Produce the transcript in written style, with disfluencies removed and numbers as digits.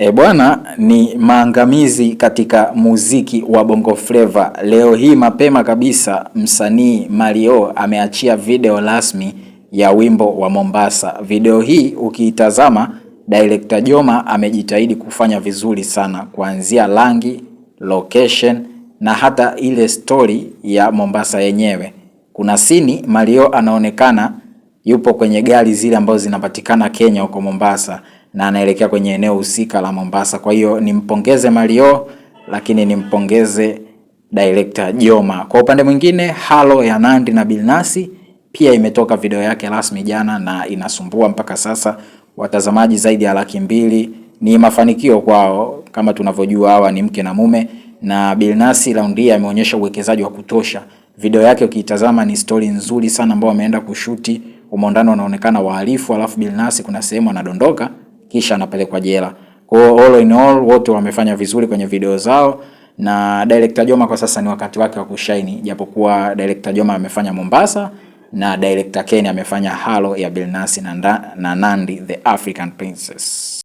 E bwana, ni maangamizi katika muziki wa Bongo Flava. Leo hii mapema kabisa msanii Mario ameachia video rasmi ya wimbo wa Mombasa. Video hii ukiitazama, director Joma amejitahidi kufanya vizuri sana, kuanzia rangi, location na hata ile story ya Mombasa yenyewe. Kuna sini Mario anaonekana yupo kwenye gari zile ambazo zinapatikana Kenya huko Mombasa na anaelekea kwenye eneo husika la Mombasa. Kwa hiyo nimpongeze Mario, lakini nimpongeze director Joma. Kwa upande mwingine, Halo ya Nandy na Bilnasi pia imetoka video yake rasmi jana na inasumbua mpaka sasa, watazamaji zaidi ya 200,000. Ni mafanikio kwao, kama tunavyojua hawa ni mke na mume, na Bilnasi raundi hii ameonyesha uwekezaji wa kutosha. Video yake ukiitazama ni story nzuri sana ambayo ameenda kushuti humo ndani, wanaonekana wahalifu, alafu Bilnasi kuna sehemu anadondoka kisha anapelekwa jela. Kwa hiyo all in all wote wamefanya vizuri kwenye video zao, na director Joma kwa sasa ni wakati wake wa kushine, japokuwa director Joma amefanya Mombasa na director Ken amefanya Halo ya Bilnasi na Nandy the African Princess.